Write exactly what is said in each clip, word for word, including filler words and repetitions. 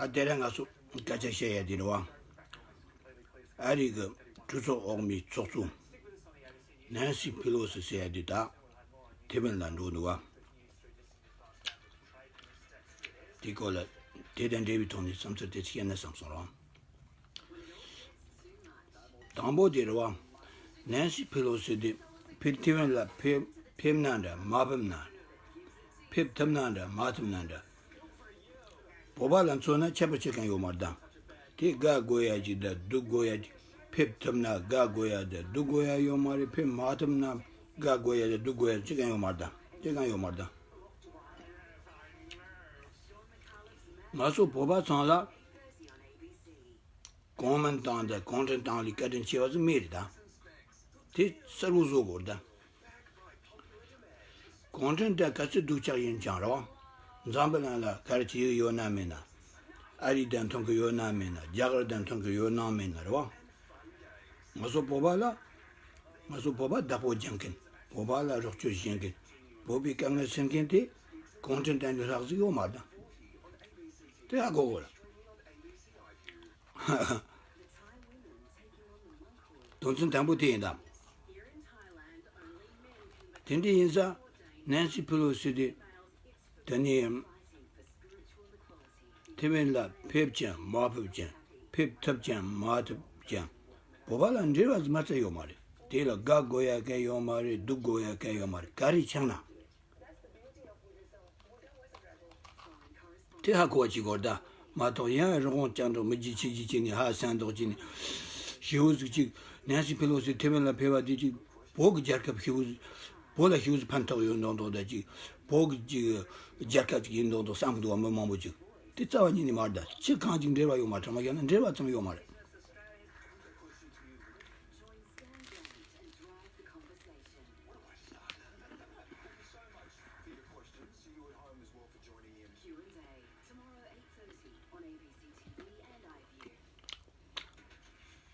ཨ་དེ་རིང་ང་ཚོ་སྐད་ཆ་བཤད་ཡ་དེ་རེད་བ། ཨ་རི་གི་གྲོས་ཚོགས་འོག་མའི་ཚོགས་གཙོ་ནན་སི་ཕི་ལོ་སི་ཟེར་ཡ་དེ་ད་ཐེ་ཝན་ལ་འགྲོ་འདུག་བ། དེ་སྐོར་ལ་དེ་དང་འབྲེལ་བའི་ཐོག་ནས་བསམ་ཚུལ་དེ་ཚོ་བཤད་ན་བསམ་སོང་ར། དང་པོ་དེ་རེད་བ། ནན་སི་ཕི་ལོ་སི་དེ་ཕེབས་ཐེ་ཝན་ལ་ཕེབས་ཕེབས་ན་འདྲ་མ་ཕེབས་ན་འདྲ། ཕེབས་ཐུབ་ན་འདྲ་མ་ཐུབ་ན་འདྲ། བོད་པ་ལ་མཚོན་ན་ཁྱད་པར་ཅི་གང་ཡོད་མ་རེད་ད། དེ་དགའ་དགོས་ཡ་ཅིག་དང་སྡུག་དགོས་ཡ་ཅིག་ཕེབས་ཐུབ་ན་དགའ་དགོས་ཡ་དང་སྡུག་དགོས་ཡ་ཡོད་མ་རེད། ཕེབས་མ་ཐུབ་ན་དགའ་དགོས་ཡ་དང་སྡུག་དགོས་ཡ་ཅི་གང་ཡོད་མ་རེད་ད། ཅི་གང་ཡོད་མ་རེད་ད། ང་ཚོ་བོད་པ་ཚང་ལ་གོང་མིན་ཏང་དང་གུང་ཁྲན་ཏང་ལ་བཀའ་དྲིན་ཆེ་བ་ཟིག་མེད་རེད་ད། དེ་གསལ་བོ་བཟོ་དགོས་རེད་ད། གུང་ཁྲན་ཏང་ག་ཚོད་སྡུག་ཅག་ཡིན་ཀྱང་རེད་བ། འཛམ་བུ་གླིང་ལ་ག་རེ་བྱེད་ཀྱི་ཡོད་ན་མེད་ན། ཨ་རི་དང་མཐུན་གྱི་ཡོད་ན་མེད་ན། རྒྱ་གར་དང་མཐུན་གྱི་ཡོད་ན་མེད་ན་རེད་བ། ང་ཚོ་བོད་པ་ལ། ང་ཚོ་བོད་པ་བདག་པོ་རྒྱག་མཁན། བོད་པ་ལ་རོགས་སྐྱོར་བྱེད་མཁན། བོད་པའི་དཀའ་ངལ་སེལ་མཁན་དེ་གུང་ཁྲན་ཏང་ལས་ལྷག་ཟིག་ཡོད་མ་རེད་ད། དེ་ཧ་གོ་དགོས་རེད། དོན་ཚན་དང་པོ་དེ་ཡིན་ད། དེ་འདྲ་ཡིན་ཙང་ནན་སི་ཕི་ལོ་སི་དེ་དེ་ནས་ཐེ་ཝན་ལ་ཕེབས་ཀྱང་མ་ཕེབས་ཀྱང་། ཕེབས་ཐུབ་ཀྱང་མ་ཐུབ་ཀྱང་། བོད་པ་ལ་འབྲེལ་བ་མ་རྩ་ཡོད་མ་རེད། དེ་ལ་དགའ་དགོས་ཡ་གང་ཡོད་མ་རེད། སྡུག་དགོས་ཡ་གང་ཡོད་མ་རེད། ག་རེ་ཆགས་ན། དེ་ཧ་གོ་བ་བྱེད་དགོས་ད། མ་གཏོགས་ཡང་རི་བོང་ཅང་འདྲ་མི་རྒྱུ་ཆི་རྒྱུ་བྱས་ནས་ཧ་སང་མདོག་བྱས་ནས། ཞེ་བོ་ཟིག་ཅིག་ནན་སི་ཕེ་ལོ་སི་ཐེ་ཝན་ལ་ཕེབས་པ་དེ་ཅིག་བོད་ཀྱི་རྒྱལ་ཁབ་ཞེ་བོ་ཟིག་བོད་ལ་ཞེ་བོ་ཟིག་ཕན་ཐོགས་ཡོད་མདོག་མདོག་ད་ཅིག་བོད་ཀྱི་ཅིག་རྒྱལ་ཁབ་ཅིག་ཡིན་མདོག་མདོག་བསམ་གི་འདུག་བ། མི་མང་པོ་ཅིག་དེ་རྩ་བ་ཉིད་ནས་མ་རེད་ད། ཕྱི་གང་ཅིག་འབྲེལ་བ་ཡོད་མ་རེད། དྲང་མོ་བཤད་ན་འབྲེལ་བ་ཙམ་ཡོད་མ་རེད།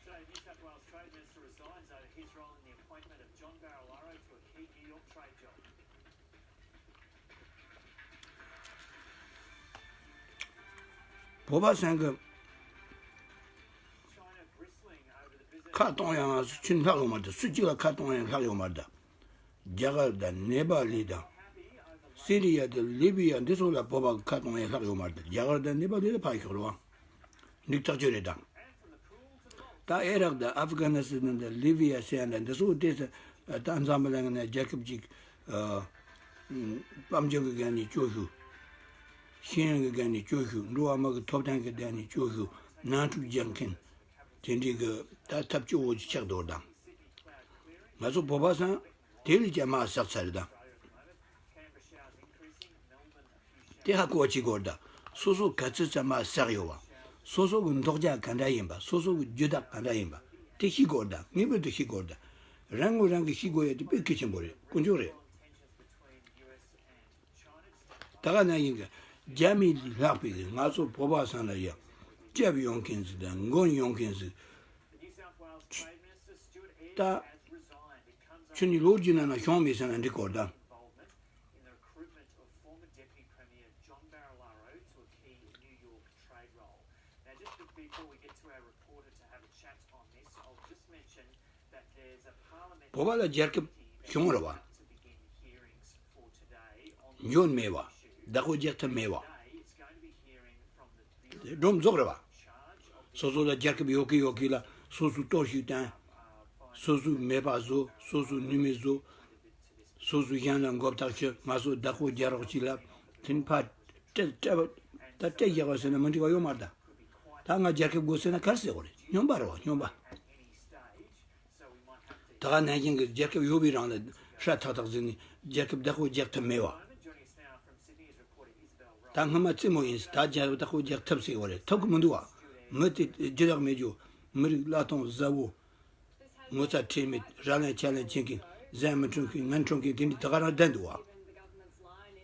Today, New South Wales Trade Minister resigns over his role in the appointment of John Barilaro to a key New York trade job. བོད་པ་ཚང་གི་China bristling over the visit ཁ་གཏོང་ཡང་ཆུན་ལྷག་ཡོད་མ་རེད། སུ་གཅིག་ལ་ཁ་གཏོང་ཡང་ལྷག་ཡོད་མ་རེད། རྒྱ་གར་དང་ནེ་པ་ལི་དང་སི་རི་ཡ་དང་ལི་བི་ཡ་འདི་ཚོ་ལ་བོད་པ་ཁ་གཏོང་ཡང་ལྷག་ཡོད་མ་རེད། རྒྱ་གར་དང་ནེ་པ་ལི་ལ་ཕར་ཞོག་རེད་བ། འགྲིག་ཐག་ཆོད་རེད་ད། ད་ཨེ་རག་དང་ཨབ་གྷ་ནི་སི་ཐན་དང་ལི་བི་ཡ་ཟེར་ཡ་འདྲ་འདི་ཚོ་བལྟས་ཚེ། ད་འཛམ་བུ་གླིང་ནས་རྒྱལ་ཁབ་ཅིག་ཨ། དཔལ་འབྱོར་གྱི་སྒང་ནས་སྐྱོ་ཤོས། ཤེས་ཡོན་གྱི་སྒང་ནས་སྐྱོ་ཤོས། འགྲོ་བ་མི་གི་ཐོབ་ཐང་གི་སྒང་ནས་སྐྱོ་ཤོས། ནང་འཁྲུག་རྒྱག་མཁན། དེ་འདྲའི་གི་ད་ཐབས་སྐྱོ་བོ་ཅིག་ཆགས་འདུག་ད། ང་ཚོ་བོད་པ་ཚང་དེ་ལས་ཀྱང་མར་ཟག་ཚར་རེད་ད། དེ་ཧ་གོ་བ་བྱེད་དགོས་རེད་ད། སོ་སོ་ག་ཚོད་ཙམ་མར་ཟག་ཡོད་བ། སོ་སོ་གི་མདོག་ཆ་ག་འདྲ་ཡིན་པ། སོ་སོ་གི་རྒྱུ་དག་ག་འདྲ་ཡིན་པ། དེ་ཤེས་དགོས་རེད་ད། ངེས་པར་དུ་ཤེས་དགོས་རེད་ད། རང་ངོས་རང་གིས་ཤེས་དགོས་ཡ་དེ་དཔེ་གལ་ཆེན་པོ་རེད། དཀོན་མཆོག་རེད། ད་ག་ནང་བཞིན་གྱི་རྒྱ་མི་ལས་ལྷག་པའི་གི་ང་ཚོ་བོད་པ་ཚང་ལ་ཡ་སྐྱབས་ཡོང་མཁན་ཟིག་དང་མགོན་ཡོང་མཁན་ཟིག་ད་ཁྱོད་ནི་ལོ་རྒྱུས་ནང་ན་བྱུང་མེད་ཟེར་ན་འགྲིག་གོ་ད། བོད་པ་ལ་རྒྱལ་ཁབ་བྱུང་རེད་བ། འཇོན་མེད་བ། བདག་པོ་རྒྱག་ཐུབ་མེད་བ། སྒྲོམ་རྫོགས་རེད་བ། སོ་སོ་ལ་རྒྱལ་ཁབ་ཡོད་གི་ཡོད་གི་ལ་སོ་སོའི་གཏོར་བཤིག་བཏང་། སོ་སོའི་མེད་པ་བཟོ། སོ་སོའི་ནུས་མེད་བཟོ། སོ་སོའི་གཞན་ལ་མགོ་བཏགས་བྱས་ང་ཚོ་བདག་པོ་རྒྱག་རོགས་གྱིས་ལབ། དེ་ནི་ཕར་སྤྲད་སྤྲད་པ་ད་སྤྲད་རྒྱག་པ་ཟེར་ན་མི་འགྲིག་པ་ཡོད་མ་རེད་ད། ད་ང་རྒྱལ་ཁབ་དགོས་ཟེར་ན་ག་རེ་ཟེར་དགོས་རེད། སྨྱོན་པ་རེད་བ། སྨྱོན་པ། ད་ག་ནང་བཞིན་གྱི་རྒྱལ་ཁབ་ཡོད་པའི་རང་ལ་ཧྲ་ཐག་ཐག་ཟིན་ནས་རྒྱལ་ཁབ་བདག་པོ་རྒྱག་ཐུབ་མེད་བ། ད་སྔོན་མ་རྩེད་མོ་ཡིན་ཟེར། ད་རྒྱལ་ཁབ་བདག་པོ་རྒྱག་ཐུབ་ཟེར་བ་རེད། ཐུབ་ཀྱི་མི་འདུག་བ། མི་དེ་རྒྱུ་དག་མེད་རྒྱུ། མི་རིགས་བླ་བཏང་བཟང་བོ། ངོ་ཚ་ཁྲེལ་མེད། ར་ལན་ཆ་ལན་བྱེད་མཁན། ཟན་མི་འཐུང་མཁན། ངན་འཐུང་མཁན་དེ་འདྲ་ད་ག་རང་བསྡད་འདུག་བ།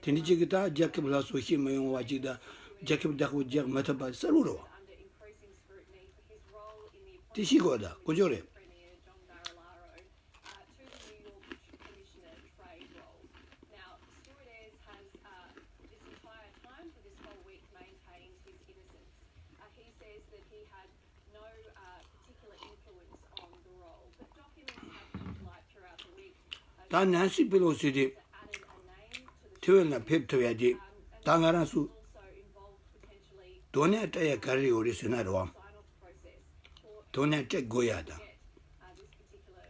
དེ་འདྲ་ཅིག་གིས་ད་རྒྱལ་ཁབ་སླར་གསོ་བྱེད་མི་ཡོང་བ་ཅིག་དང་། རྒྱལ་ཁབ་བདག་པོ་རྒྱག་མི་ཐུབ་པ་གསལ་བོ་རེད་བ། དེ་ཤེས་དགོས་ད། དཀོན་མཆོག་རེད། ད་ནན་སི་པེ་ལོ་སི་དེ་ཐེ་ཝན་ལ་ཕེབས་ཐུབ་ཡ་དེ། ད་ང་རང་ཚོ་དོ་སྣང་སྤྲད་ཡ་ག་རེ་ཡོད་རེད་ཟེར་ན་རེད་བ། དོ་སྣང་སྤྲད་དགོས་ཡ་དང་།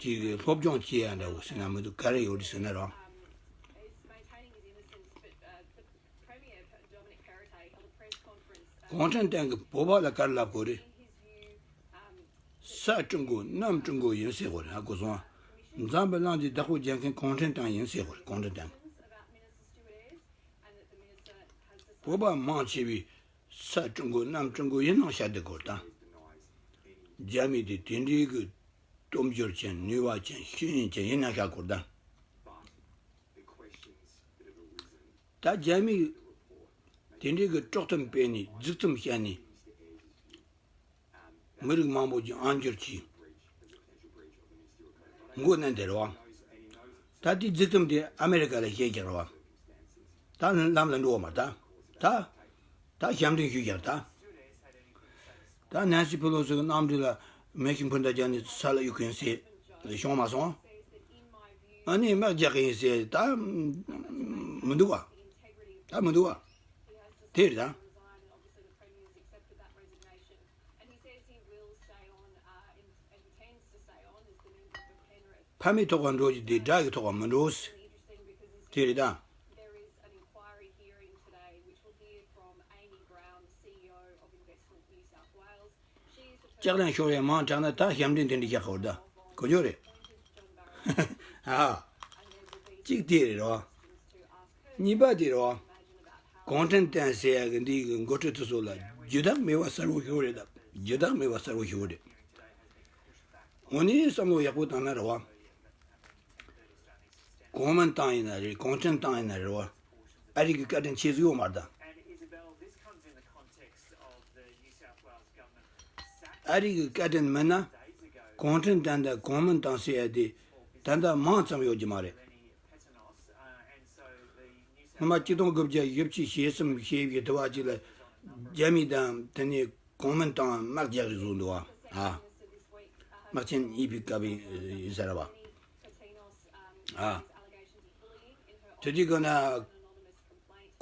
ཅིག་སློབ་སྦྱོང་བྱེད་ཡ་འདྲ་བོ་ཟེར་ན་མི་འདུག་ག་རེ་ཡོད་རེད་ཟེར་ན་རེད་བ། གུང་ཁྲན་ཏང་གིས་བོད་པ་ལ་ག་རེ་ལབ་དགོས་རེད། 杀中国, 弄中国 ཡིན་ཟེར་དགོས་རེད། ཧ་གོ་སོང་ཨ། འཛམ་བུ་གླིང་འདི་བདག་པོ་རྒྱག་མཁན་གུང་ཁྲན་ཏང་ཡིན་ཟེར་དགོས་རེད། གུང་ཁྲན་ཏང་། བོད་པ་མང་ཆེ་བས་杀中国, 弄中国 ཡིན་ནང་བཤད་བསྡད་དགོས་རེད་ད། རྒྱ་མི་དེ་དེ་འདྲའི་གི་སྟོབས་འབྱོར་ཅན། ནུས་པ་ཅན། ཤེས་ཡོན་ཅན་ཡིན་ནང་བཤད་དགོས་རེད་ད། ད་རྒྱ་མིས་དེ་འདྲའི་གི་དཀྲོག་གཏམ་སྤེལ་ནས། རྫིག་གཏམ་བཤད་ནས། མི་རིགས་མང་པོ་ཅིག་དབང་སྒྱུར་གྱིས་མགོ་མནན་དེ་རེད་བ། ད་དེའི་རྫིག་གཏམ་དེ་ཨ་མེ་རི་ཀ་ལ་བཤད་རྒྱུ་རེད་བ། ད་ལམ་ལ་འགྲོ་བ་མ་རེད་ད། ད་ད་ཞབས་འདྲེན་ཞུས་རྒྱུ་རེད་ད། ད་ནན་སི་ཕེ་ལོ་སི་གི་གནམ་གྲུ་ལ་མེ་ཤིང་འཕུར་མདའ་རྒྱག་ནས་ས་ལ་གཡུག་གིན་ཟེར་བྱུང་མ་སོང་། ཨ་ནི་དམག་རྒྱག་གིན་ཟེར་ད་མི་འདུག་བ། ད་མི་འདུག་བ། དེ་རེད་ད། ཕ་མའི་ཐོག་ལ་འགྲོ་རྒྱུ་དེ་དགྲ་གི་ཐོག་ལ་མི་འགྲོ་ཟེར། དེ་རེད་ད། ལྕགས་ལན་ཤོར་ཡ་མང་དྲགས་ན་ད་ཞབས་འདྲེན་དེ་འདྲ་རྒྱག་དགོས་རེད་ད། གོ་ཆོད་རེད། ཨ། གཅིག་དེ་རེད་རོ། གཉིས་པ་དེ་རོ། གུང་ཁྲན་ཏང་ཟེར་ཡ་གི་འདི་གི་འགོ་ཁྲིད་དེ་ཚོ་ལ་རྒྱུ་དག་མེད་པ་གསལ་པོ་ཞིག་རེད་ད། རྒྱུ་དག་མེད་པ་གསལ་པོ་ཞིག་རེད། དངོས་གནས་བསམ་བློ་ཡག་པོ་བཏང་ན་རེད་བ། གོང་མིན་ཏང་ཡིན་ན་རེད། གུང་ཁྲན་ཏང་ཡིན་ན་རེད་བ། ཨ་རི་གི་བཀའ་དྲིན་ཆེ་ཟིག་ཡོད་མ་རེད་ད། ཨ་རི་གི་བཀའ་དྲིན་མིན་ན། གུང་ཁྲན་ཏང་དང་གོང་མིན་ཏང་ཟེར་ཡ་དེ་ད་ལྟ་མང་ཙམ་ཡོད་ཀྱི་མ་རེད། སྔོན་མ་ཆིག་སྟོང་དགུ་བརྒྱ་བཞི་བཅུ་ཞེ་གསུམ་ཞེ་བཞི་དུ་བ་གཅིག་ལ་རྒྱ་མི་དང་དེ་ནས་གོང་མིན་ཏང་དམག་རྒྱག་གི་བཟོ་འདུག་བ། ཨ། དམག་ཆེན་གཉིས་པའི་སྐབས་ཡིན་ས་རེད་བ། ཨ། དེ་དུས་ག་ན་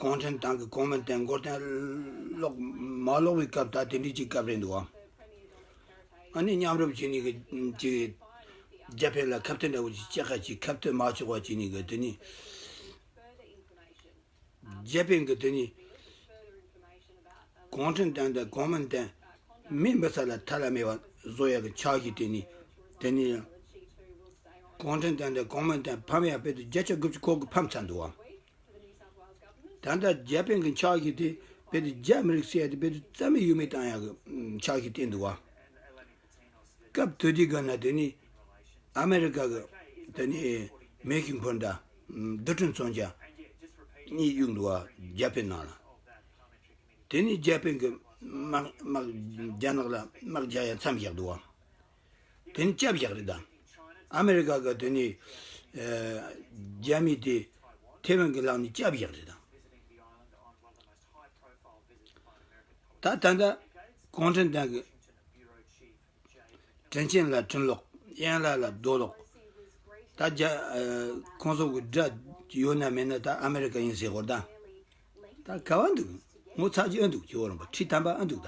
གུང་ཁྲན་ཏང་གི་གོང་མིན་ཏང་མགོ་རྟིང་སློག་མ་སློག་པའི་སྐབས། ད་དེ་འདྲའི་ཅིག་སྐབས་རེད་འདུག་བ། ཨ་ནི་མཉམ་རུབ་བྱས་ནས་གི་ཅིག་རྒྱ་ཕན་ལ་ཁ་གཏད་འདྲ་བོ་ཅིག་བྱེད་ཁ་ཅིག་ཁ་གཏད་མ་ཆོག་པ་བྱས་ནས་གི་དེ་ནི། རྒྱ་ཕན་གི་དེ་ནི་གུང་ཁྲན་ཏང་དང་གོང་མིན་ཏང་མི་འབུད་ས་ལ་ཐ་ལ་མེད་པ་བཟོ་ཡག་གི་འཆར་གཞི་དེ་ནི། དེ་ནི་གུང་ཁྲན་ཏང་དང་གོང་མིན་ཏང་ཕམ་ཡག་དཔེ་དེ་བརྒྱ་ཆ་དགུ་བཅུ་ཁོ་གི་ཕམ་ཚར་འདུག་བ། ད་ལྟ་རྒྱ་ཕན་གི་འཆར་གཞི་དེ་དཔེ་དེ་རྒྱ་མི་རིགས་ཟེར་ཡག་དེ་དཔེ་དེ་རྩ་མེད་ཡོད་མེད་བཏང་ཡག་གི་འཆར་གཞི་བཏིང་འདུག་བ། སྐབས་དེ་དུས་ག་ན་དེ་ནི་ཨ་མེ་རི་ཀ་གི་དེ་ནི་མེ་ཤིང་འཕུར་མདའ་རྡུལ་ཕྲན་མཚོན་ཆ་གཉིས་གཡུགས་འདུག་བ། རྒྱ་ཕན་ནང་ལ། དེ་ནི་རྒྱ་ཕན་གི་དམག་དམག་རྒྱ་ནག་ལ་དམག་རྒྱག་ཡ་མཚམས་བཞག་འདུག་བ། དེ་ནི་སྐྱབས་བཞག་རེད་ད། ཨ་མེ་རི་ཀ་གི་དེ་ནི་ཨ་རྒྱ་མི་དེ་ཐེ་ཝན་གི་ལག་ནས་སྐྱབས་བཞག་རེད་ད། ད་ད་ལྟ་གུང་ཁྲན་ཏང་གི་དྲིན་ཆེན་ལ་དྲིན་ལོག། དབྱིན་ལ་ལ་རྡོ་ལོག། ད་རྒྱ་ཨ་ཁོང་ཚོ་གི་དགྲ་ཡོད་ན་མེད་ན་ད་ཨ་མེ་རི་ཀ་ཡིན་ཟེར་དགོས་ད། ད་ག་བ་འདུག་ངོ་ཚ་རྒྱུ་ཨ་འདུག་ཇོ་བོ་རིན་པོ་ཁྲི་དམ་པ་ཨ་འདུག་ད་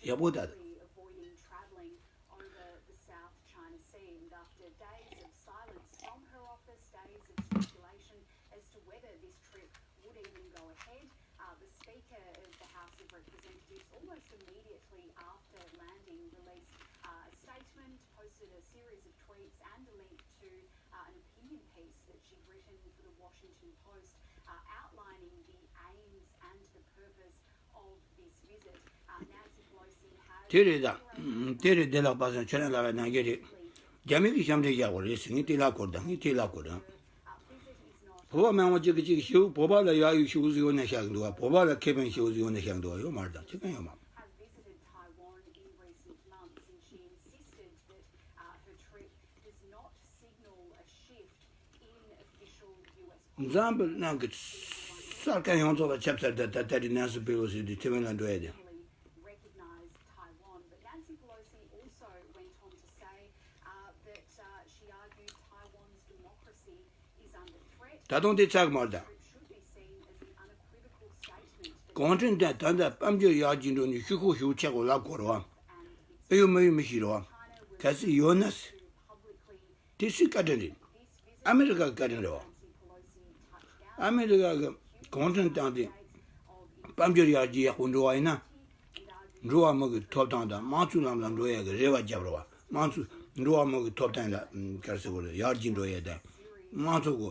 ཡག་པོ་ད། Over the South China Sea, and after days of silence from her office, days of speculation as to whether this trip would even go ahead, uh, the Speaker of the House of Representatives, almost immediately after landing, released uh, a statement, posted a series of tweets and a link to uh, an opinion piece that she'd written for the Washington Post, uh, outlining the aims and the purpose of this visit. Uh, Nancy Pelosi has དེ་རེད་ད། ཨ་དེ་རེད། བདེ་ལགས་པ་སངས་ཁྱོད་རང་ལབ་པ་ནང་བཞིན་རེད། རྒྱ་མི་གི་ཞབས་འདྲེན་བཞག་པ་རེད་ཟེར། ངས་དེ་ལབ་དགོས་རེད་ད། ངས་དེ་ལབ་དགོས་རེད་ད། བོད་པ་མང་བོ་གཅིག་གིས་གཅིག་ཞུ། བོད་པ་ལ་ཡག་ཡོད་ཞུ་ཟིག་ཡོད་ན་བཞག་གི་འདུག་བ། བོད་པ་ལ་ཁེ་ཕན་ཞུ་ཟིག་ཡོད་ན་བཞག་གི་འདུག་བ། ཡོད་མ་རེད་ད། ཁེ་ཕན་ཡོད་མ། Have visited Taiwan in recent months, and she insisted that uh, her trip does not signal a shift in official U S འཛམ་བུ་གླིང་གི་གསར་ཁང་ཡོངས་རྫོགས་ལ་ཁྱབ་ཚར། ད་ད་ད་རེས་ནན་སི་པེ་ལོ་སི་དེ་ཐེ་ཝན་ལ་འགྲོ་ཡ་དེ། Recognize Taiwan ད་དུང་དེ་ཚར་གི་མ་རེད་ད། གུང་ཁྲན་ཏང་ད་ལྟ་དཔལ་འབྱོར་ཡར་རྒྱས་འགྲོ་ནས་ཤུགས་ཤུགས་ཆག་གོ་ལབ་གོ་རེད་བ། ཨེ་ཡོད་མ་ཡོད་མི་ཤེས་རེད་བ། གལ་སྲིད་ཡོད་ན། དེ་སུའི་བཀའ་དྲིན་རེད། ཨ་མི་རི་ཀའི་བཀའ་དྲིན་རེད་བ། ཨ་མི་རི་ཀ་གི་གུང་ཁྲན་ཏང་དེ་དཔལ་འབྱོར་ཡར་རྒྱས་ཡག་པོ་འགྲོ་བ་ཡིན་ན། འགྲོ་བ་མི་གི་ཐོབ་ཐང་དང་དམངས་གཙོའི་ལམ་ལ་འགྲོ་ཡག་གི་རེ་བ་རྒྱབ་རེད་བ། དམངས་གཙོ་འགྲོ་བ་མི་གི་ཐོབ་ཐང་ལ་ག་རེ་ཟེར་དགོས་རེད། ཡར་རྒྱས་འགྲོ་ཡག་དང་། དམངས་གཙོ་གི་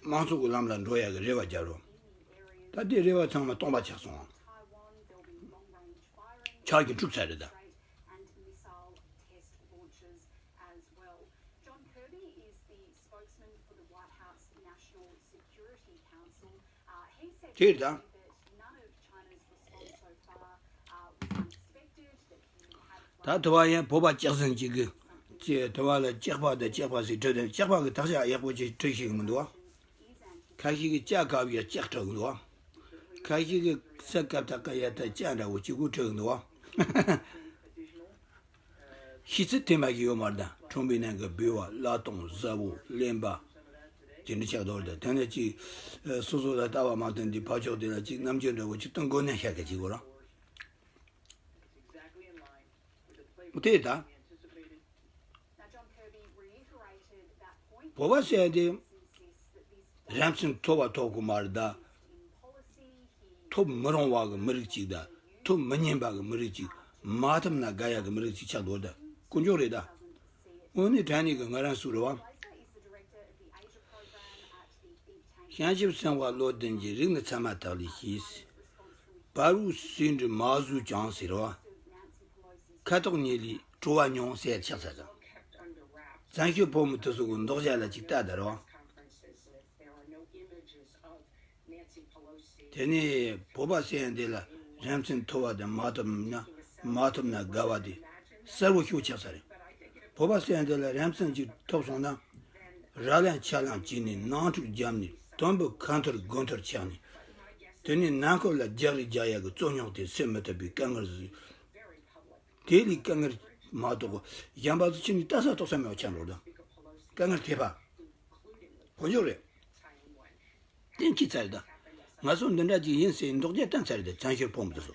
དམངས་གཙོ་གི་ལམ་ལ་འགྲོ་ཡག་གི་རེ་བ་རྒྱབ་རེད་བ། ད་དེ་རེ་བ་ཚང་མ་སྟོང་པ་ཆགས་སོང་། ཆགས་ཀྱི་འཁྲུག་ཚར་རེད་ད། དེར་ད། ད་དུ་བ་ཡན་བོད་པ་སྐྱག་ཟན་གཅིག་གི་ཅེས་དུ་བ་ལ་སྐྱག་པ་དང་སྐྱག་པ་ཟེར་བྲིས་དང་། སྐྱག་པ་གི་དག་ཆ་ཡག་པོ་ཅིག་བྲིས་ཤེས་ཀྱི་མི་འདུག་བ། ཁ་ཤས་ཀྱིས་ལྕགས་གབ་ཡ་ལྕགས་བྲིས་ཀྱི་འདུག་བ། ཁ་ཤས་ཀྱིས་ས་ཀབ་ཐག་ཀ་ཡ་ད་ལྕགས་འདྲ་བོ་གཅིག་པུ་བྲིས་ཀྱི་འདུག་བ། ཤེས་ཚད་དེ་མ་ཞིག་ཡོད་མ་རེད་ད། ཁྲོན་པའི་ནང་གི་འབུལ་བ། གླ་གཏོང་། གཟབ་བོ། གླེན་པ། དེ་འདྲ་ཆགས་འདུག་རེད་ད། དེ་ནས་ཅིག་སོ་སོ་ལ་ལྟ་བ་མ་བསྟན་དུས་ཕར་ཕྱོགས་དེ་ལ་ཅིག་རྣམ་འགྱུར་འདྲ་བོ་ཅིག་སྟོན་དགོས་ན་ཤ་སྐད་ཅིག་གོ་ར། དེ་ད། བོད་པ་ཟེར་དེ་རང་བཙན་ཐོབ་པ་ཐོབ་དགོས་མ་རེད་ད། ཐོབ་མི་རུང་བ་གི་མི་རིགས་གཅིག་དང་། ཐོབ་མི་ཉན་པ་གི་མི་རིགས་གཅིག་མ་ཐོབ་ན་དགའ་ཡག་གི་མི་རིགས་གཅིག་ཆགས་འདུག་ད། དཀོན་མཆོག་རེད་ད། དངོས་གནས་དྲང་གནས་གི་ང་རང་སུ་རེད་བ། བྱང་ཆུབ་སེམས་དཔའ་བློ་ལྡན་གྱི། རིགས་ནི་ཚད་མ་དག་ལས་ཤེས། བར་པོའི་ཟེའུ་འབྲུ་མ་ཟོས་ཀྱང་ཟེར་བ། ཁ་དོག་ཉིད་ལས་བྲོ་བ་མྱོང་ཟེར་ཆགས་ཚར་ཀྱང་། བཙན་བྱོལ་བོད་མི་དེ་ཚོ་གི་མདོག་ཞ་ལ་ཅིག་ལྟ་དར་བ། དེ་ནས་བོད་པ་ཟེར་ཡ་འདི་ལ་རང་བཙན་ཐོབ་པ་དང་མ་ཐོབ་ན། མ་ཐོབ་ན་དགའ་བ་དེ་གསལ་བོ་ཤུགས་ཆགས་ས་རེད། བོད་པ་ཟེར་ཡ་འདི་ལ་རང་བཙན་ཅིག་ཐོབ་སོང་ན། ར་ལན་ཆ་ལན་བྱས་ནས། ནང་འཁྲུག་བརྒྱབ་ནས། དུམ་བུ་ཁ་འཐོར་དགུ་འཐོར་ཆགས་ནས། དེ་ནས་ནང་ཁུལ་ལ་རྒྱག་རེས་རྒྱག་ཡ་གི་རྩོད་རྙོག་དེ་སེལ་མི་ཐུབ་པའི་དཀའ་ངལ་ཟིག་དེ་ལས་དཀའ་ངལ་མ་གཏོགས་གཞན་པ་ཚོ་ཁྱོན་ནས་ལྟ་ས་རྟོགས་ས་མེད་པ་ཆགས་འགྲོ་དང་། དཀའ་ངལ་ཐེབས་པ། དཀོན་མཆོག་རེད། གཏན་འཁེལ་ཚར་རེད་ད། ང་ཚོ་འདི་འདྲ་ཅིག་ཡིན་ཟེར་མདོག་རྒྱག་བསྟན་ཚར་རེད་ད། བཙན་བྱོལ་བོད་མི་དེ་ཚོ།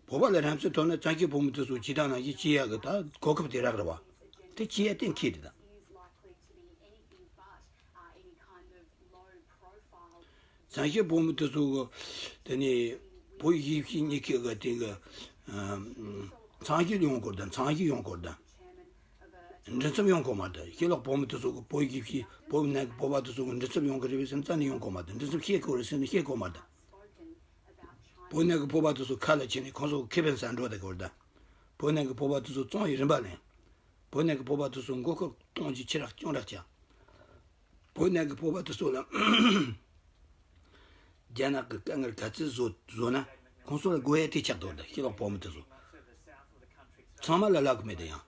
བོད་པ་ལ་རང་བཙན་ཐོབ་ན་བཙན་བྱོལ་བོད་མི་དེ་ཚོ་བྱེད་སྟངས་ནང་བཞིན་བྱེད་ཡག་གི་ད་གོ་སྐབས་དེ་རག་རེད་བ། དེ་བྱེད་ཡ་གཏན་འཁེལ་རེད་ད། བཙན་བྱོལ་བོད་མི་དེ་ཚོ་གི་དེ་ནས་བོད་གཞིས་བྱེས་གཉིས་ཀའི་གི་དེ་གི་ཨམ། མཚམས་བཞི་ཡོང་དགོས་ད། མཚམས་བཞི་ཡོང་དགོས་ད། མགྲིན་ཚབ་ཡོང་དགོས་མ་ད། ཕྱི་ལོགས་བོད་མི་དེ་ཚོ་གི་བོད་གཞིས་བྱེས་བོད་ནང་གི་བོད་པ་དེ་ཚོ་གི་མགྲིན་ཚབ་ཡོང་གི་རེད་པས་ཟེར་ན་རྩ་ནས་ཡོང་དགོས་མ་ད། མགྲིན་ཚབ་བཤད་དགོས་རེད་ཟེར་ན་བཤད་དགོས་མ་ད། བོད་ནང་གི་བོད་པ་དེ་ཚོ་ཁ་ལ་ཁྱེར་ནས་ཁོང་ཚོ་གི་ཁེ་ཕན་ཟ་འགྲོ་བསྡད་དགོས་རེད་ད། བོད་ནང་གི་བོད་པ་དེ་ཚོ་བཙོང་ཡི་རིན་པ་ལེན། བོད་ནང་གི་བོད་པ་དེ་ཚོ་མགོ་སྐོར་གཏོང་རྒྱུ་ཁྱི་རག་སྐྱོང་རག་བྱ། བོད་ནང་གི་བོད་པ་དེ་ཚོ་ལ་རྒྱ་ནག་གི་དཀའ་ངལ་ག་ཚོད་བཟོ་བཟོ་ན་ཁོང་ཚོ་ལ་དགོས་ཡ་དེ་ཆགས་འདུག་ད། ཕྱི་ལོགས་བོད་མི་དེ་ཚོ་ཚང་མ་ལ་ལབ་གི་མེད་ད། ཡང་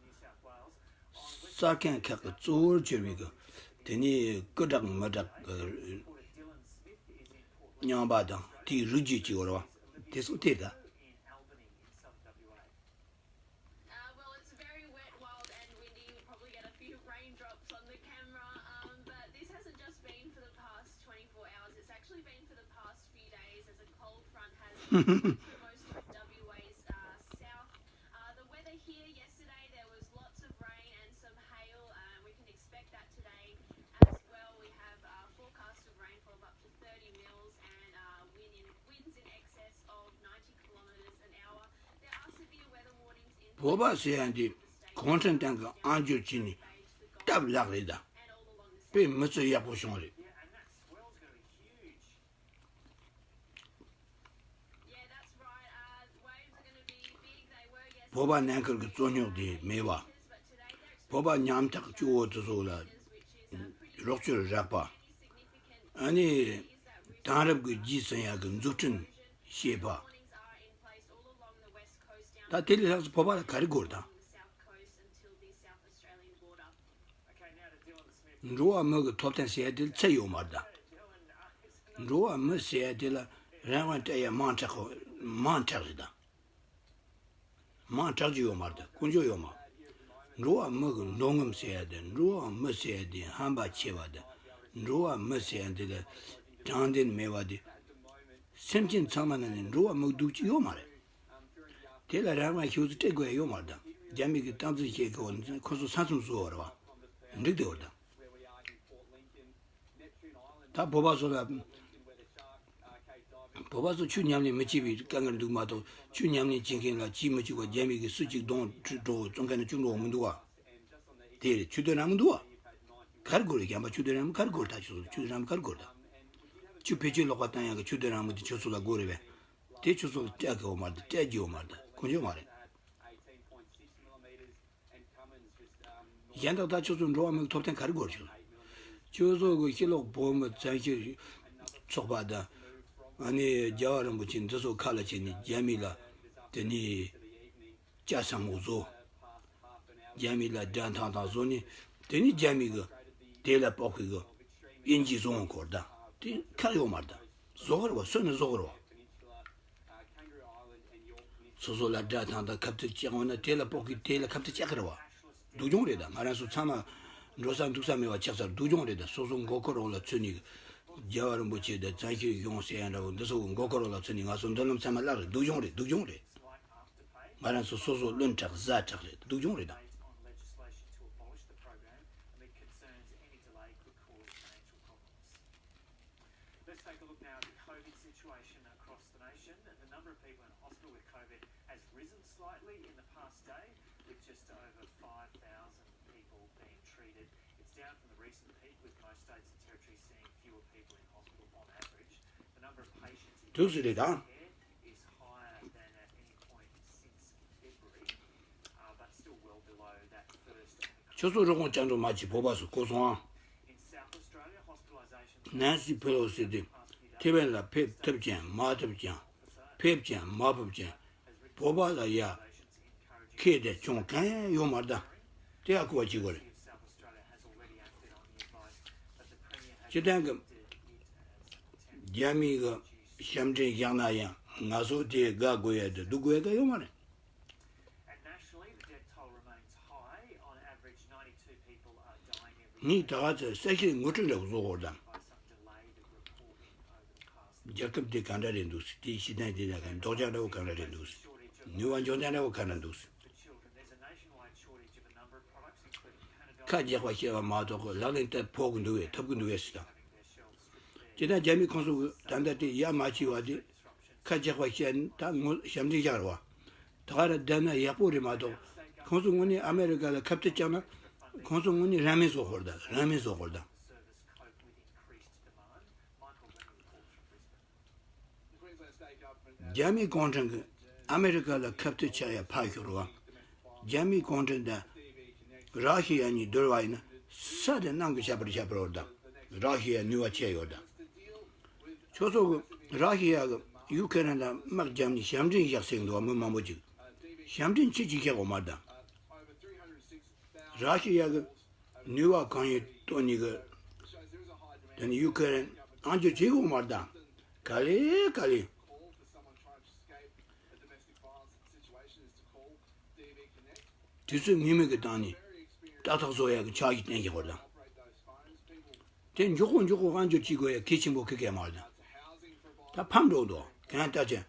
གསར་ཁང་ཁག་གི་གཙོ་བོར་གྱུར་པའི་གི་དེ་ནས་སྐུ་དྲག་མི་དྲག་གི་རྙིང་པ་དང་དེའི་རིགས་རྒྱུད་ཀྱི་བར་བ་དེ་ཚོ་དེ་ད། Uh, well, it's very wet, wild, and windy. You'll probably get a few raindrops on the camera, um, but this hasn't just been for the past twenty-four hours. It's actually been for the past few days as a cold front has pushed most of W A's uh, south. Uh, the weather here yesterday, there was lots of rain and some hail. Uh, we can expect that today as well. We have a forecast of rainfall of up to thirty mils and uh, wind in, winds in excess of ninety kilometres an hour. བོད་པ་ཟེར་ཡ་འདི་གུང་ཁྲན་ཏང་གི་ཨང་ཅོ་བྱས་ནས་སྟབས་ལེགས་རེད་ད། དཔེ་མི་ཚེ་ཡག་པོ་བྱུང་རེད། བོད་པ་ནང་ཁུལ་གྱི་རྩོད་རྙོག་དེ་མེད་པ། བོད་པ་ཉམ་ཐག་སྐྱོ་བོ་དེ་ཚོ་ལ་རོགས་སྐྱོར་རག་པ། ཨ་ནི་དེང་རབས་ཀྱི་རྗེས་ཟིན་ཡག་གི་འཛུགས་སྐྲུན་བྱེད་པ། ད་དེ་ལས་ལྷག་ཙམ་བོད་པ་ལ་ག་རེ་དགོས་རེད་ད། འགྲོ་བ་མི་གི་ཐོབ་ཐང་ཟེར་ཡ་དེ་ལ་ཚད་ཡོད་མ་རེད་ད། འགྲོ་བ་མི་ཟེར་ཡ་དེ་ལ་རང་དབང་སྤྲད་ཡ་མང་དྲགས་མང་དྲགས་རེད་ད། མང་དྲགས་ཀྱི་ཡོད་མ་རེད། དཀོན་མཆོག་ཡོད་མ། འགྲོ་བ་མི་གི་འདོད་རྔམ་ཟེར་ཡ་དེ། འགྲོ་བ་མི་ཟེར་ཡ་དེ་ཧམ་པ་ཆེ་བ་དང་། འགྲོ་བ་མི་ཟེར་ཡ་དེ་ལ་དྲང་བདེན་མེད་པ་དེ། སེམས་ཅན་ཚང་མ་ནང་ནས་འགྲོ་བ་མི་སྡུག་ཅིག་ཡོད་མ་རེད། དེ་ལ་རང་དབང་ཤོག་ཚོད་སྤྲད་དགོས་ཡ་ཡོད་མ་རེད་ད། རྒྱ་མི་གི་སྟངས་འཛིན་བྱེད་དགོས་པ་ནི་ཁོ་ཚོ་ས་མཚམས་བཟོ་བ་རེད་བ། འགྲིག་བསྡད་པ་རེད་ད། ད་བོད་པ་ཚོ་ལ། བོད་པ་ཚོ་ཆོས་ཉམས་ལེན་མི་བྱེད་པའི་དཀའ་ངལ་འདུག་མ་གཏོགས། ཆོས་ཉམས་ལེན་བྱེད་མཁན་ལ་བྱེད་མི་བཅུག་པ། རྒྱ་མི་གི་སུ་གཅིག་གདོང་འགྲོ་བཙོང་མཁན་ན་བཅུག་འགྲོ་བ་མི་འདུག་བ། དེ་རེད། ཆོས་དད་རང་མི་འདུག་བ། ག་རེ་དགོས་རེད། གཞན་པ་ཆོས་དད་རང་མི་ག་རེ་དགོས་རེད། ད་ཆོས་དད་རང་མི་ག་རེ་དགོས་རེད་ད། ཆོས་བེད་སྤྱོད་ལོག་པ་བཏང་ཡག་གི་ཆོས་དད་རང་མི་དེ་ཁྱོད་ཚོ་ལ་དགོས་རེད་པས། དེ་ཁྱོད་ཚོ་ལ་སྤྲད་དགོས་བ་མ་རེད། སྤྲད་རྒྱུ་ཡོད་མ་རེད། དཀོན་མཆོག་མ་རེད། གཞན་དག་ད་ཁྱོད་ཚོ་འགྲོ་བ་མིའི་ཐོབ་ཐང་ག་རེ་དགོས་ཁྱོད། ཁྱོད་ཚོ་གི་ཕྱི་ལོགས་བོད་མི་བཙན་བྱོལ་ཚོགས་པ་དང་། ཨ་ནི་རྒྱལ་བ་རིན་པོ་ཆེ་འདི་ཚོ་ཁ་ལ་བྱས་ནས་རྒྱ་མི་ལ་དེ་ནས་ལྕགས་ཟབ་མོ་བཟོ། རྒྱ་མི་ལ་དགྲ་འཐམ་འཐམ་བཟོ་ནས། དེ་ནས་རྒྱ་མི་གི་དེ་ལ་དཔག་པའི་གི་དབྱིན་ཇི་བཟོ་འོང་གོ་རེད་ད། དེ་ཁག་ཡོད་མ་རེད་ད། བཟོ་གི་རེད་བ། སུ་ནས་བཟོ་གི་རེད་བ། སོ་སོ་ལ་དགྲ་འཐམ་དང་ཁ་གཏད་བཅག་འོང་ན་དེ་ལ་དཔག་གི་དེ་ལ་ཁ་གཏད་བཅག་གི་རེད་བ། སྡུག་སྦྱོང་རེད་ད། ང་རང་ཚོ་ཚང་མ་འགྲོ་ས་འདུག་ས་མེད་པ་ཆགས་ཚར། སྡུག་སྦྱོང་རེད་ད། སོ་སོ་མགོ་སྐོར་འོག་ལ་ཚུད་ནས་རྒྱལ་བ་རིན་པོ་ཆེ་དང་བཙན་བྱོལ་གཞུང་ཟེར་ཡ་འདྲ་བོ་འདི་ཚོ་གི་མགོ་སྐོར་འོག་ལ་ཚུད་ནས་ང་ཚོ་མདུན་ལམ་ཚང་མ་བརླག་རེད། སྡུག་སྦྱོང་རེད། སྡུག་སྦྱོང་རེད། ང་རང་ཚོ་སོ་སོ་བླུན་དྲགས་ཟ་དྲགས་རེད། སྡུག་སྦྱོང་རེད་ད། Let's take a look now at the COVID situation across the nation. The number of people in hospital with COVID has risen slightly in the past day, with just over five thousand people being treated. It's down from the recent peak, with most states and territories seeing fewer people in hospital on average. The number of patients in ဒုက္ခတွေဒါ care is higher than at any point since February, uh, but still well below that first Omicron. ཁྱོད་ཚོ་རོགས་ཀྱང་བཅར་འགྲོ་མ་བྱེད། བོད་པ་ཚོ་གོ་སོང་ཨ། In South Australia, hospitalisations ནན་སི་ཕེ་ལོ་སི་དེ་ཐེ་ཝན་ལ་ཕེབས་ཐུབ་ཀྱང་མ་ཐུབ་ཀྱང་། ཕེབས་ཀྱང་མ་ཕེབས་ཀྱང་། བོད་པ་ལ་ཡ་ཁེ་དེ་ཅུང་གང་ཡང་ཡོད་མ་རེད་ད། དེ་ཡ་གོ་བ་བྱེད་དགོས་རེད། སྤྱི་བཏང་གི་རྒྱ་མི་གི་ཞབས་འདྲེན་བཞག་ན་ཡང་ང་ཚོ་དེ་དགའ་དགོས་ཡ་དེ་སྡུག་དགོས་ཡ་དེ་ཡོད་མ་རེད། ངས་ད་ག་ཚོད་གསལ་བཤད་ངོ་སྤྲོད་འདྲ་བོ་བཟོ་དགོས་དང་། རྒྱལ་ཁབ་དེ་ག་འདྲ་རེད་འདུག་ཟེར། དེའི་སྤྱི་བཏང་དེ་ལ་ག་འདོགས་ཆགས་འདྲ་བོ་ག་འདྲ་རེད་འདུག་ཟེར། ནུས་པ་འཇོན་ཐང་འདྲ་བོ་ག་འདྲ་འདུག་ཟེར། ཁ་རྒྱག་པ་ཤེས་པ་མ་གཏོགས་ལག་ལེན་བསྟར་ཕོད་ཀྱི་འདུག་བས། ཐུབ་ཀྱི་འདུག་བས་ཟེར་དང་། དེ་དང་རྒྱ་མི་ཁོང་ཚོ་གི་ད་ལྟ་དེ་ཡ་མ་བྱས་པ་དེ། ཁ་རྒྱག་པ་བཤད་ན་ད་ངོ་ཞབས་འདྲེན་བཞག་རེད་བ། ད་ག་ར་བསྡད་ན་ཡག་པོ་རེད་མ་གཏོགས། ཁོང་ཚོ་དངོས་གནས་ཨ་མེ་རི་ཀ་ལ་ཁ་གཏད་བཅག་ན། ཁོང་ཚོ་དངོས་གནས་རང་མེད་བཟོ་དགོས་རེད་ད། རང་མེད་བཟོ་དགོས་རེད་ད། རྒྱ་མི་གུང་ཁྲན་གྱིས་ཨ་མེ་རི་ཀ་ལ་ཁ་གཏད་བཅག་ཡ་ཕར་ཞོག་རེད་བ། རྒྱ་མི་གུང་ཁྲན་དང་ར་ཤི་ཡ་གཉིས་བསྡུར་བ་ཡིན་ན་ས་དང་གནམ་གྱི་ཁྱད་པར་ཁྱད་པར་ཡོད་དང་། ར་ཤི་ཡ་ནུས་པ་ཆེ་ཡོད་དང་། ཁྱོད་ཚོ་གི་ར་ཤི་ཡ་གི་ཡུ་ཁེ་རན་ལ་དམག་བརྒྱབ་ནས་ཞབས་འདྲེན་བཞག་ཟེར་གི་འདུག་བ། མི་མང་པོ་ཅིག་ཞབས་འདྲེན་ཅི་ཅིག་བཞག་འོ་མ་དང་། ར་ཤི་ཡ་གི་ནུས་པ་གང་ཡོད་བཏོན་ནས་གི་དེ་ནི་ཡུ་ཁེ་རན་ཨང་ཅོ་བྱེད་གི་འོ་མ་དང་། ག་ལེ་ག་ལེ། དུས་ཚོད་ངེས་མེད་ཀྱི་སྟེང་ནས་ཏག་ཏག་བཟོ་ཡག་གི་འཆར་གཞི་བཏིང་བཞག་པ་དང་། དེ་མགྱོགས་པོ་མགྱོགས་པོ་དབང་སྒྱུར་བྱེད་དགོས་ཡག་གལ་ཆེན་པོ་ཁེ་གས་མ་རེད་དང་། ད་ཕམ་འགྲོ་འདུག་གང་ལྟར་ཅན།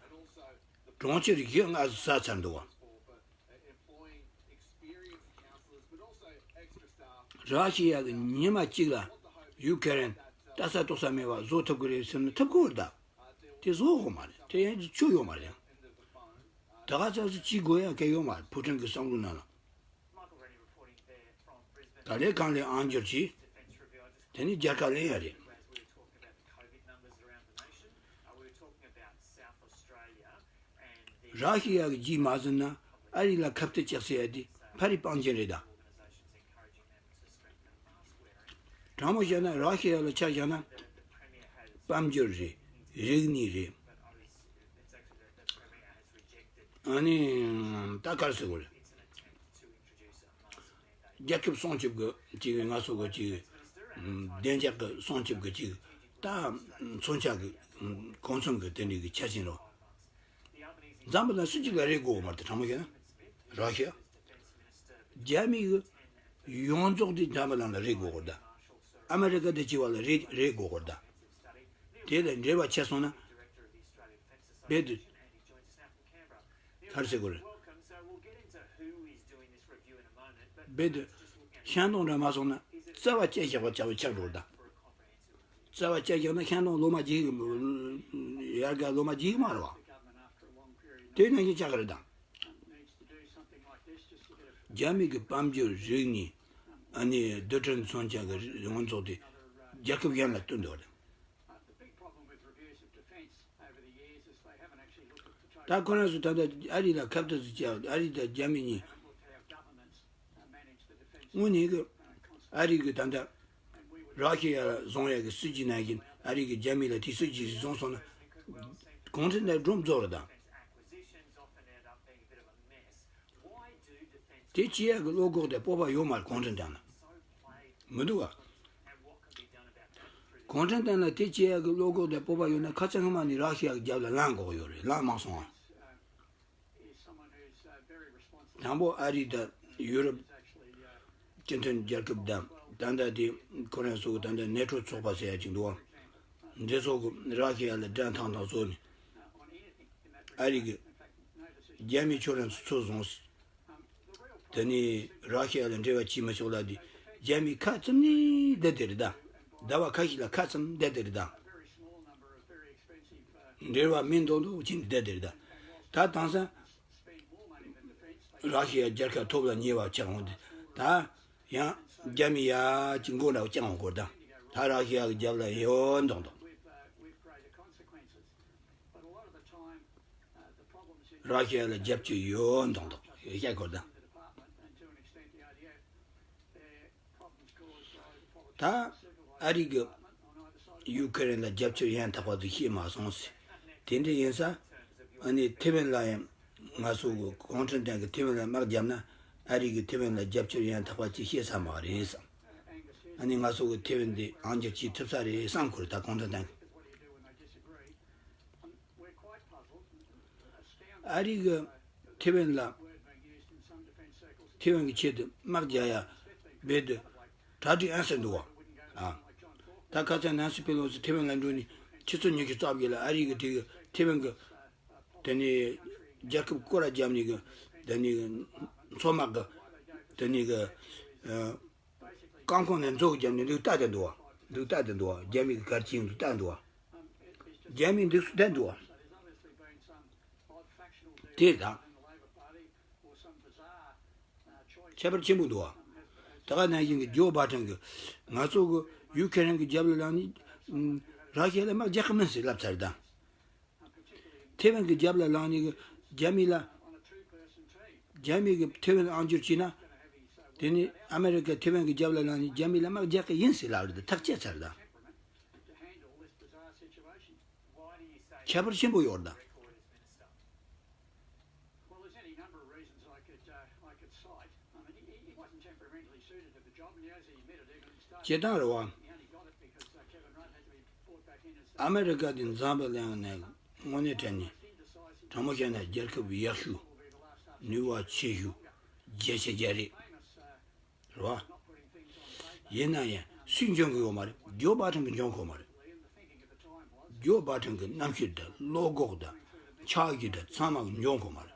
གྲོང་ཁྱེར་བཞི་ལྔ་ཟ་ཚར་འདུག་བ། ར་ཤི་ཡ་གི་ཉི་མ་གཅིག་ལ་ཡུ་ཁེ་རན་ལྟ་ས་ལྟོགས་ས་མེད་པ་བཟོ་ཐུབ་ཀྱི་རེད་ཟེར་ན་ཐུབ་ཀྱི་རེད་ད། དེ་བཟོ་དགོས་མ་རེད། དེ་ཡང་ཆོས་ཡོད་མ་རེད། ད་ག་ཚོད་ཅིག་དགོས་ཡ་གལ་ཡོད་མ་རེད། ཕོ་བྲང་གི་བསམ་བློ་ནང་ལ། ག་ལེ་གང་ལེ་ཨང་སྒྱུར་གྱིས། དེ་ནི་རྒྱལ་ཁ་ལེན་ཡ་རེད། ར་ཤི་ཡ་གི་རྗེས་མ་ཟིན་ན་ཨ་རི་ལ་ཁ་གཏད་བཅག་ཟེར་ཡ་དེ་ཕ་རི་སྤང་རྒྱན་རེད་ད། དྲང་མོ་བཤད་ན་ར་ཤི་ཡ་ལ་ཆ་བཞག་ན་དཔལ་འབྱོར་རེད། རིག་གནས་རེད། ཨ་ནི་ད་ག་རེ་ཟེར་དགོས་རེད། རྒྱལ་ཁབ་སྲུང་སྐྱོབ་ཀྱི་ཅིག་ང་ཚོ་གི་ཅིག་བདེ་འཇགས་ཀྱི་སྲུང་སྐྱོབ་ཀྱི་ཅིག་ད་མཚོན་ཆ་གི་གོ་མཚོན་གྱི་དེ་འདྲའི་གི་ཆ་ཅན་རོ། འཛམ་བུ་གླིང་སུ་གཅིག་ལ་རེ་དགོས་མ་རེད་དྲང་མོ་བཤད་ན། ར་ཤི་ཡ། རྒྱ་མི་གི་ཡོངས་རྫོགས་དེ་འཛམ་བུ་གླིང་ལ་རེད་དགོས་སྐོར་དང་། ཨ་མེ་རི་ཀ་དེ་གཅིག་པ་ལ་རེད་རེད་དགོས་སྐོར་དང་། དེ་ལ་འབྲེལ་བ་ཆད་སོང་ན། རྦད་དེ། ག་རེ་ཟེར་དགོས་རེད། རྦད་དེ། ཤ་འདོང་འདྲ་མ་སོང་ན། རྩ་བ་བཅད་བཞག་པ་ཆགས་པ་ཆགས་འགྲོ་དང་། རྩ་བ་བཅད་བཞག་ན་ཤ་འདོང་ལོ་མ་རྒྱས་གི། ཡར་ག་ལོ་མ་རྒྱས་གི་མ་རེད་བ། དེ་ནང་བཞིན་ཆགས་གི་རེད་དང་། རྒྱ་མི་གི་དཔལ་འབྱོར་རིག་གནས། ཨ་ནི་རྡུལ་ཕྲན་མཚོན་ཆ་གི་ཡོངས་རྫོགས་དེ་རྒྱལ་ཁབ་གཞན་ལ་བསྟུན་འདུག་རེད། ད་ཁོ་རང་ཚོ་ད་ལྟ་ཨ་རི་ལ་ཁ་གཏད་ཚུལ་བྱས། ཨ་རི་དང་རྒྱ་མི་གཉིས། དངོས་གནས་གི་ཨ་རི་གི་ད་ལྟ་ར་ཤི་ཡ་ལ་བཟུང་ཡ་གི་སྲིད་ཇུས་ནང་བཞིན་ཨ་རི་གི་རྒྱ་མི་ལ་དེ་སྲིད་ཇུས་བཟུང་སོང་ན། གུང་ཁྲན་ཏང་སྒྲོམ་རྫོགས་རེད་དང་། དེ་བྱེད་ཡ་གི་བློ་ཁོག་དང་སྤོབས་པ་ཡོད་མ་རེད་གུང་ཁྲན་ཏང་ལ། མི་འདུག་ག་གུང་ཁྲན་ཏང་ལ་དེ་བྱེད་ཡ་གི་བློ་ཁོག་དང་སྤོབས་པ་ཡོད་ན་ཁ་སང་སྔ་མ་ནས་ར་ཤི་ཡ་གི་རྒྱབ་ལ་ལངས་དགོས་ཡོད་རེད། ལངས་མ་སོང་ཨ། དང་པོ་ཨ་རི་དང་ཡུ་རོབ་སྤྱི་མཐུན་རྒྱལ་ཁབ་དང་། ད་ལྟ་དེ་ཁོ་རང་ཚོ་གི་ད་ལྟ་ནེ་ཊོ་ཚོགས་པ་ཟེར་ཡ་ཅིག་འདུག་བ། འདི་ཚོ་གི་ར་ཤི་ཡ་ལ་དགྲ་ཐག་ཐག་བཟོས་ནས། ཨ་རི་གི་རྒྱ་མི་ཁྱོད་རང་ཚོ་ཚུར་བཟུང་། དེ་ནས་ར་ཤི་ཡ་ལ་འབྲེལ་བ་བྱེད་མི་ཆོག་ལབ་དུས་རྒྱ་མི་ཁ་བཙུམ་ནས་བསྡད་དེ་རེད་ད། ཟླ་བ་ཁ་ཤས་ལ་ཁ་བཙུམ་བསྡད་དེ་རེད་ད། འབྲེལ་བ་མི་མདོག་མདོག་བྱས་ནས་བསྡད་དེ་རེད་ད། ད་དེང་སང་ར་ཤི་ཡ་རྒྱལ་ཁ་ཐོབ་ལ་ཉེ་བ་ཆགས་འོང་དུས། ད་ཡང་རྒྱ་མི་ཡ་གཅིག་མགོ་འདྲ་བོ་བརྐྱངས་འོང་སྐོར་དང་། ད་ར་ཤི་ཡ་གི་རྒྱབ་ལ་ཡོད་མདོག་མདོག་ར་ཤི་ཡ་ལ་རྒྱབ་སྐྱོར་ཡོད་མདོག་མདོག་བཤད་སྐོར་དང་། ད་ཨ་རི་གི་ཡུ་ཁེ་རེན་ལ་རྒྱབ་སྐྱོར་ཡང་དག་པ་ཞིག་བྱས་མ་སོང་ཟེར། དེ་འདྲ་ཡིན་ཙང་། ཨ་ནི་ཐེ་ཝན་ལ་ཡང་ང་ཚོ་གི་གུང་ཁྲན་ཏང་གིས་ཐེ་ཝན་ལ་དམག་བརྒྱབ་ན་ཨ་རི་གིས་ཐེ་ཝན་ལ་རྒྱབ་སྐྱོར་ཡང་དག་པ་ཅིག་བྱེད་ས་མ་རེད་བསམ། ཨ་ནི་ང་ཚོ་གི་ཐེ་ཝན་འདི་དབང་སྒྱུར་བྱེད་ཐུབ་ས་རེད་བསམ་གི་རེད་ད་གུང་ཁྲན་ཏང་གིས། ཨ་རི་གིས་ཐེ་ཝན་ལ། ཐེ་ཝན་གྱི་ཆེད་དུ་དམག་རྒྱག་ཡ་རྦད་དེ་གྲ་སྒྲིག་ཨང་ཟེར་འདུག་བ། ཨ། ད་ཁ་སང་ནན་སི་པེ་ལོ་སི་ཐེ་ཝན་ལ་འགྲོ་ནས་ཆུ་ཚོད་ཉི་ཤུ་རྩ་བརྒྱད་ལ་ཨ་རི་གི་དེ་གི་ཐེ་ཝན་གི་དེ་ནས་རྒྱལ་ཁབ་སྐོར་ར་བརྒྱབ་ནས་གི་དེ་ནས་མཚོ་དམག་གི་དེ་ནས་གི་ཨ། རྐང་འཁོར་ནས་མཛོ་གི་རྒྱབ་ནས་འདུག་ལྟ་དེ་འདུག་བ། འདུག་ལྟ་དེ་འདུག་བ། རྒྱ་མི་གི་གར་ཆེན་འདུག་ལྟ་འདུག་བ། རྒྱ་མི་འདུག་སུ་ལྟ་འདུག་བ། དེ་དང་། ཁྱད་པར་ཆེན་པོ་འདུག་བ། ད་ག་ནང་བཞིན་གྱི་ཇོ་བྷ་ཏན་གྱིས་ང་ཚོ་གི་ཡུ་ཁེ་རན་གྱི་རྒྱབ་ལ་ལངས་ནས་ར་ཤི་ཡ་ལ་དམག་རྒྱག་གི་མིན་ཟེར་ལབ་ཚར་དང་། ཐེ་ཝན་གྱི་རྒྱབ་ལ་ལངས་ནས་གི་རྒྱ་མི་ལ། རྒྱ་མི་གི་ཐེ་ཝན་དབང་སྒྱུར་བྱས་ན། དེ་ནི་ཨ་མེ་རི་ཀ་ཐེ་ཝན་གྱི་རྒྱབ་ལ་ལངས་ནས་རྒྱ་མི་ལ་དམག་རྒྱག་གི་ཡིན་ཟེར་ལབ་རེད་ཐག་བཅད་ཚར་དང་། ཁྱད་པར་ཆེན་པོ་ཡོད་རེད་ད། བྱེད་སྟངས་རེད་བ། ཨ་མེ་རི་ཀ་དེ་འཛམ་བུ་གླིང་ནས་དངོས་གནས་དྲན་ནས་དྲང་མོ་བཤད་ན་རྒྱལ་ཁབ་ཡག་ཤོས། ནུས་པ་ཆེ་ཤོས། རྒྱལ་ཆེ་རྒྱལ་རེད། རེད་བ། ཡིན་ན་ཡང་སུས་འཇོན་གི་ཡོད་མ་རེད། ཇོ་བྷ་ཏན་གི་འཇོན་གོ་མ་རེད། ཇོ་བྷ་ཏན་གི་རྣམ་ཤེས་དང་བློ་ཁོག་དང་ཕྱག་རྒྱུ་དང་ཚང་མ་གི་འཇོན་གོ་མ་རེད།